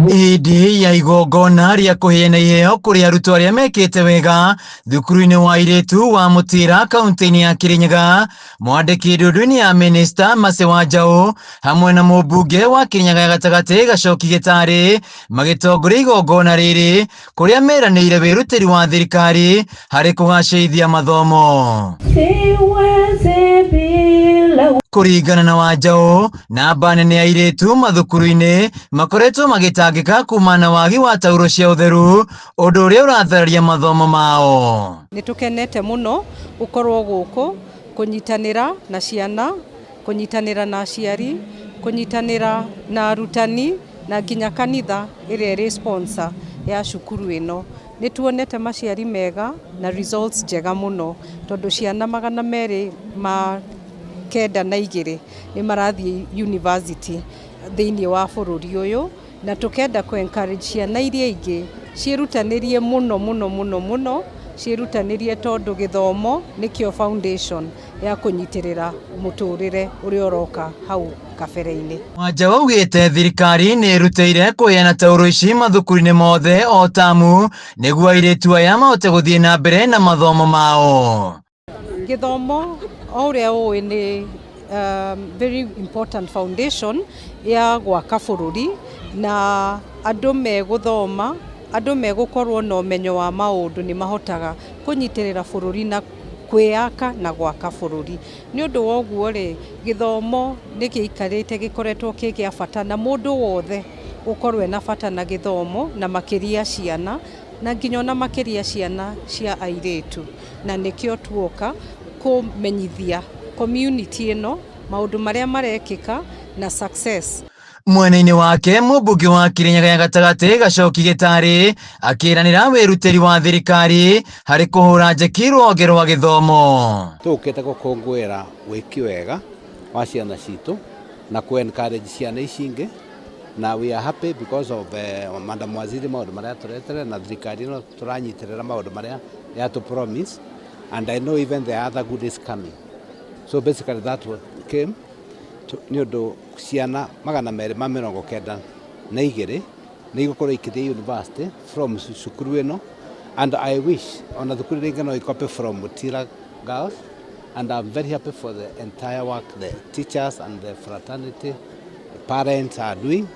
Hĩndĩ ya igongona rĩa kũheana iheo kũrĩ arutwo arĩa mekĩte wega thukuru-inĩ wa airĩtu wa Mũtĩra kaunti-inĩ ya Kĩrĩnyaga, mwandĩki ndundu-inĩ ya minista Mercy Wanjaũ hamwe na mũmbunge wa Kĩrĩnyaga ya gatagatĩ Gacoki Gĩtarĩ magĩtongoria igongona rĩrĩ kũrĩa meranĩire wĩrutĩri wa thirikari harĩ kũgacĩrithia mathomo. Siwezi bila Kũringana na Wanjaũ, namba nene ya airĩtu mathukuru-inĩ makoretwo magĩtangĩka kumana na wagi wa tauro cia ũtheru, ũndũ ũrĩa ũrathararia mathomo mao. Nĩ tũkenete mũno gũkorwo gũkũ kũnyitanĩra na ciana, kũnyitanĩra na aciari, kũnyitanĩra na arutani na nginya kanitha ĩrĩa ĩrĩ sponsor ya cukuru ĩno. Nĩ tuonete maciari mega na results njega mũno tondũ ciana 292 nĩ marathiĩ university thĩinĩ wa bũrũri ũyũ, na tũkenda kũ encourage ciana iria ingĩ ciĩrutanĩrie mũno mũno mũno mũno, ciĩrutanĩrie tondũ gĩthomo nĩkĩo foundation ya kũnyitĩrĩra mũtũrĩre ũrĩa ũroka hau kabere-inĩ. Wanjaũ augĩte thirikari nĩ ĩrutĩire kũheana tauro ici mathukuru-inĩ mothe o tamu nĩguo airĩtu aya mahote gũthiĩ na mbere na mathomo mao. Gĩthomo o ũrĩa ũĩ nĩ very important foundation ya gwaka bũrũri, na andũ megũthoma, andũ megũkorwo na ũmenyo wa maũndũ nĩ mahotaga kũnyitĩrĩra bũrũri na kwĩyaka na gwaka bũrũri. Nĩ ũndũ wa ũguo rĩ, gĩthomo nĩ gĩikarĩte gĩkoretwo kĩ gĩa bata na mũndũ wothe gũkorwo ena bata na gĩthomo, na makĩria ciana, na nginya ona makĩria ciana cia airĩtu, na nĩkĩo tuoka kũmenyithia community ĩno maũndũ marĩa marekĩka na success. Mwena-inĩ wake mũmbunge wa Kĩrĩnyaga ya gatagatĩ Gacoki Gĩtarĩ akĩranĩra wĩrutĩri wa thirikari harĩ kũhũra njeki rũhonge rwa gĩthomo. Tũkĩte gũkũngũĩra wĩki wega wa ciana citũ na kũ encourage ciana ici ingĩ, na we are happy because of Madam Waziri maũndũ marĩa atũretere na thirikari ĩno tũranyitĩrĩra maũndũ marĩa yatũ promise, and I know even the other good is coming. So basically that what came nĩ ũndũ ciana 292 nĩ igũkorwo ikĩthiĩ university from cukuru ĩno, and I wish ona thukuru rĩngĩ no icopy from Mutira Girls, and I'm very happy for the entire work the teachers and the fraternity, the parents are doing.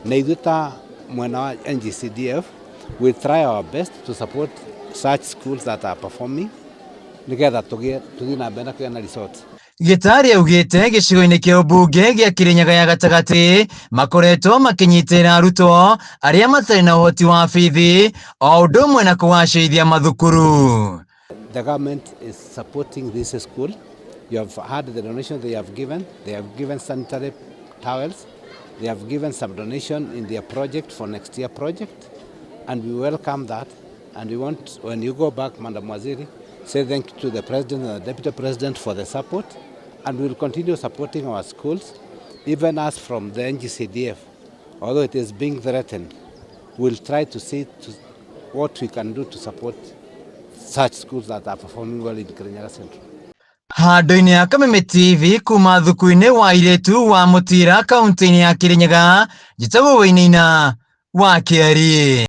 Na ithuĩ ta mwena wa NGCDF, we try our best to support such schools that are performing nĩgetha tũgĩe tũthiĩ na mbere na kũgĩa na results. Gĩtarĩ augĩte gĩcigo-inĩ kĩa ũmbunge gĩa Kĩrĩnyaga ya gatagatĩ makoretwo makĩnyitĩrĩra arutwo arĩa matarĩ na ũhoti wa bithi o ũndũ ũmwe na kũgacĩrithia mathukuru. The government is supporting this school. You have heard the donation they have given. They have given sanitary towels. They have given some donation in their project for next year project. And we welcome that. And we want, when you go back, Madam Waziri, say thank you to the President and the Deputy President for the support. And we will continue supporting our schools, even us from the NGCDF, although it is being threatened, we'll try to see to what we can do to support such schools that are performing well in Kirinyaga Central. Handũ-inĩ ya Kameme TV kuma thukuru-inĩ wa airĩtu wa Mũtira kaunti-inĩ ya Kĩrĩnyaga, njĩtagwo Wainaina wa Kĩari.